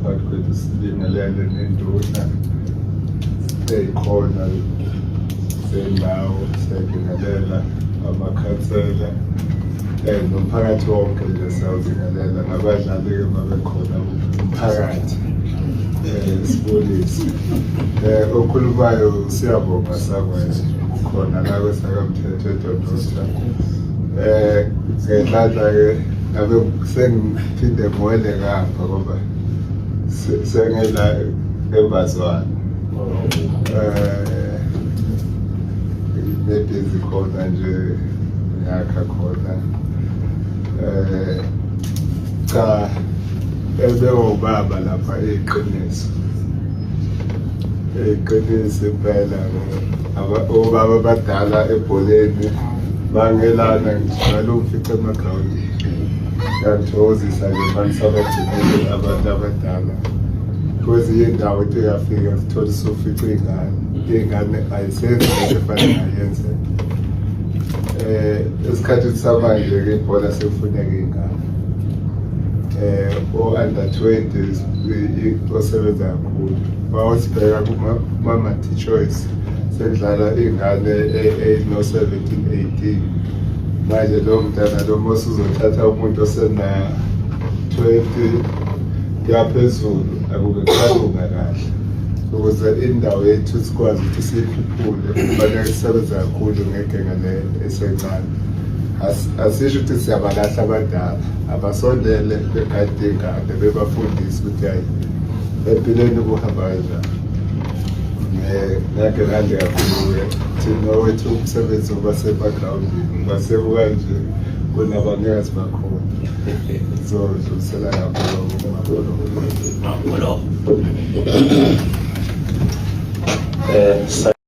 phakathi kwethu, sibingelele nenduna eyikhona zendawo, siyabingelela amakhansela nomphakathi wonke nje siyawubingelela, nabadlali-ke babekhona umphakathi, sibulise. Okhulumayo siyabonga sakwenza khona la kwesakamthetho eDondosha. Ngenhlanhla-ke ngabe sengiphinde ngiwele ngapha ngoba sengela embazwana. Nebhizi khona nje ngiyakha khona. Cha, ebewubaba lapha iqiniso. Iqiniso impela, obaba abadala ebholeni bangelana ngijwayele ukufica emagrawundini. Kuyangithokozisa nje uma nisabagcinile abantu abadala. Kwezinye indawo into uyafika sithole usufica iy'ngane, iy'ngane ayisenzi into efanele ayenze. Esikhathini samanje-ke ibhola sekufuneka iy'ngane. O-under 20 osebenza kakhulu. Mawusibheka kuma-multi choice sekudlala iy'ngane ey'no-17 18. Manje lowo mntana lo mosuzothatha umuntu osena 20 kuyaphezulu akube kusalunga kahle. Ukuze indawo yethu sikwazi ukuthi siyikhuphule kufanele sisebenze kakhulu ngegenge le esencane. Asisho ukuthi siyabalahla abadala, abasondele begade ingane bebafundise ukuthi hayi empilweni kuhamba kanjani. Ngake ngande kakhulu thina wethu umsebenzi uba semagrawundini uba sekukanje kunabangekazi bakhona. Zodlulisela kakhulu.